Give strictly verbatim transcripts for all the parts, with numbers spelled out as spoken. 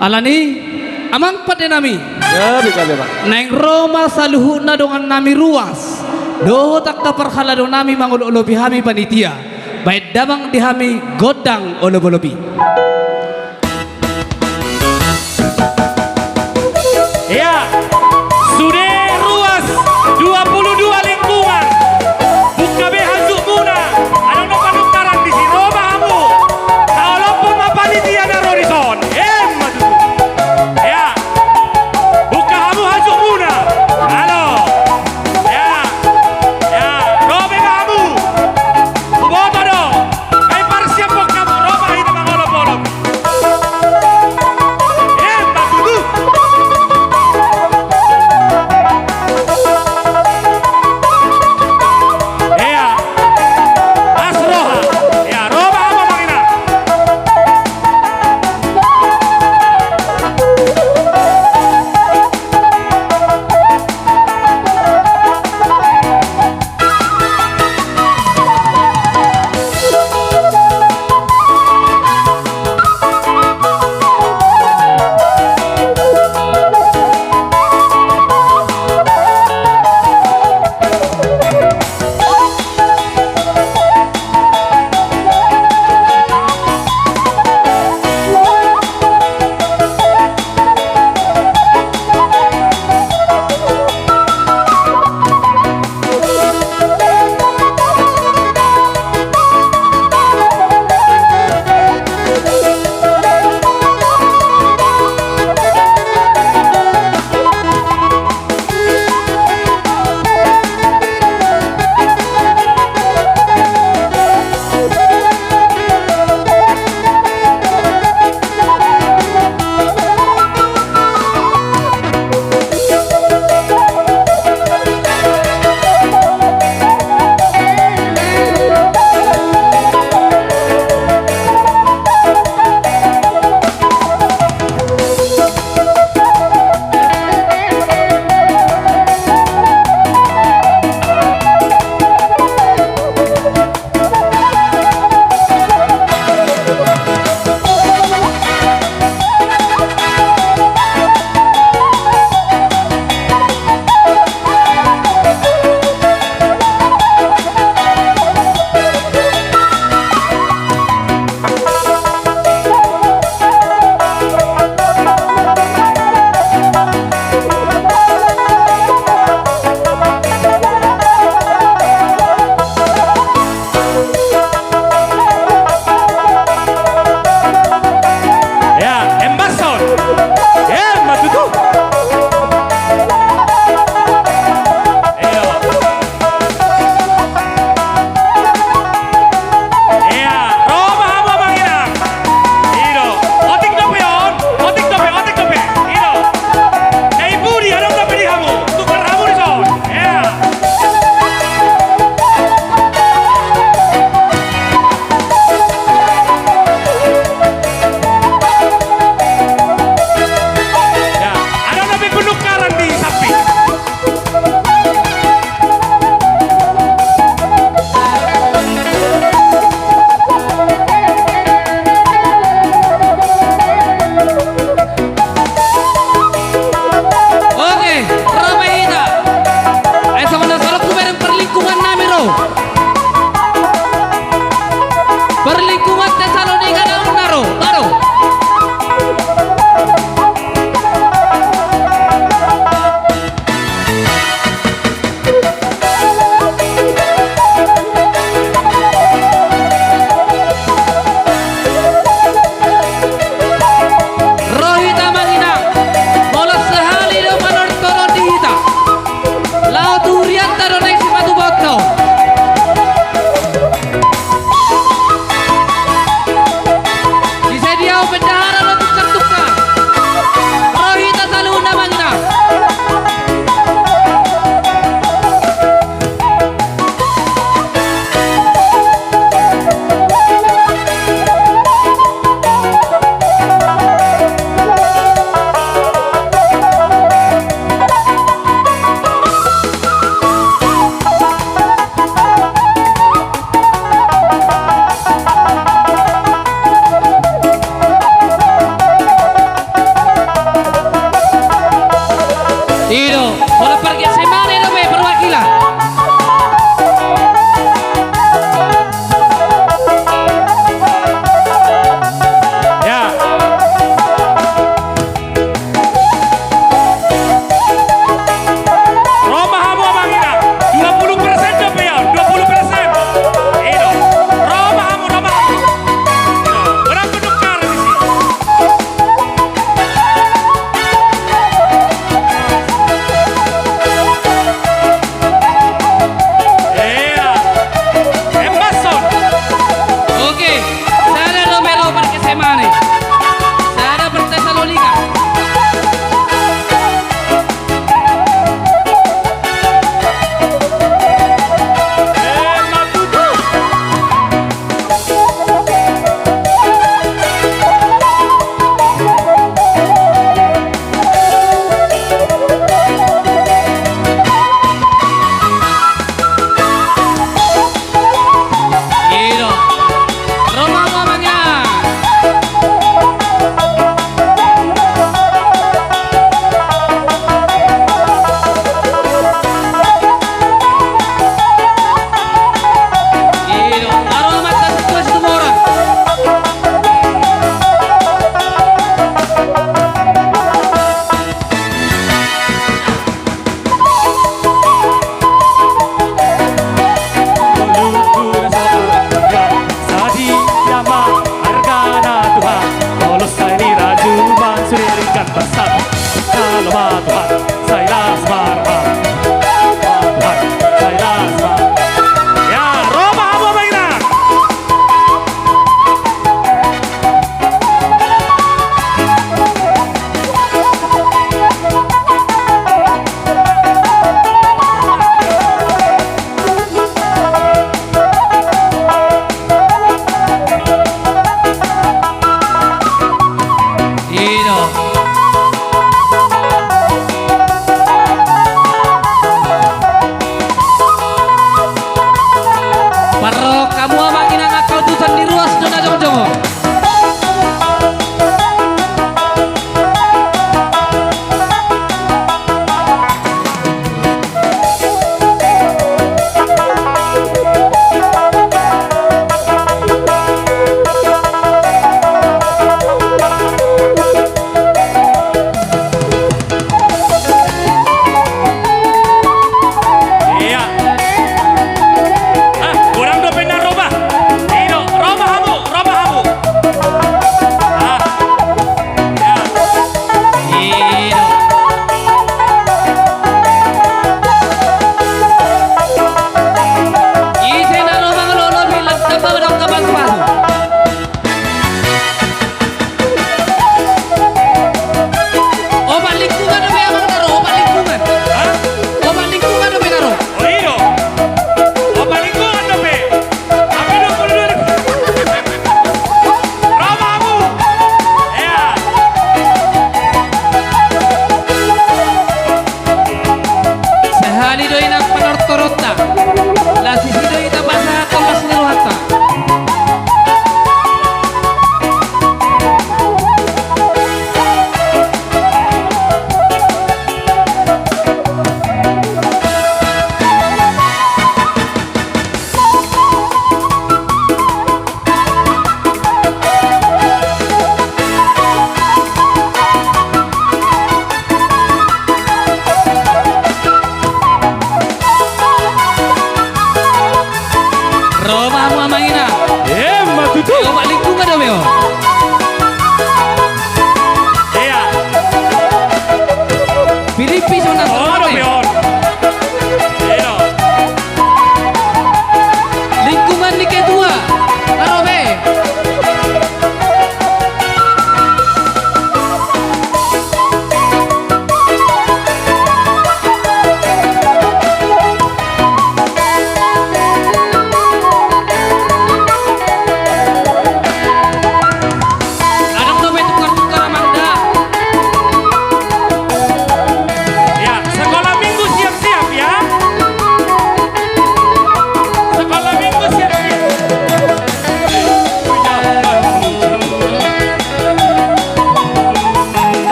Alani, amang pande nami. Gabe, gabe, Bang. Naeng ro ma saluhutna dongan nami ruas dohot angka parhalado nami mangolop-olopi hami panitia. Baen damang di hami gondang olop-olop i. Ia, sude ruas dua puluh dua lingkungan. Buka be hanjutmuna. Adong do panukaran disi, ro ma hamu. Taolophon ma panitia na ro dison. Emma tutu. Ia. Buka hamu hanjutmuna. Halo. Ia. Ia. Ro be ma hamu. Huboto do. Ai parsiap buka hamu. Ro ma hita mangolop-olop.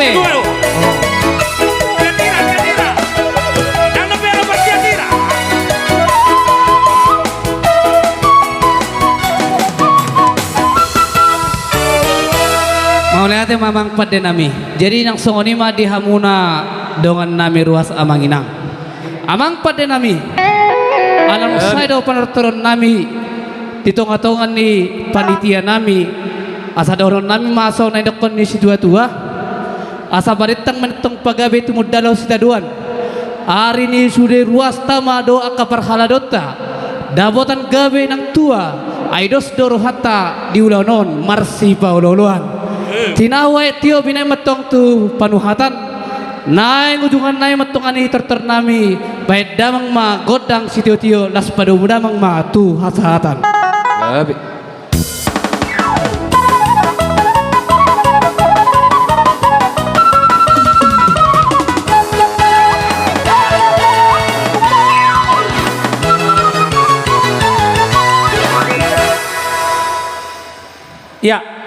Dua, dua. Ganti ra, ganti ra. Dang na pe ro, ganti ra. Mauliate ma amang pande nami. Jadi nang songon i ma di hamuna dongan nami ruas amang inang. Amang pande nami, ala nunga sae do panortoron nami di tonga-tonga ni panitia nami, asa dohonon nami ma songon na nidokkon ni situatua, asa marentang ma antong pagabe tumundalhon sitadoan. Ari ni sude ruasta ma do angka parhaladoanta, dapotan gabe nang tua, ai dos do rohanta di ulaon on marsipaolo-oloan. Tinahu aek tio binaen ma antong tu panuhatan. Naeng ujungan nai ma antong ani tortor nami, baen damang ma gondang sitio-tio, laos padomu damang ma tu hasahatan. Gabe. Ya.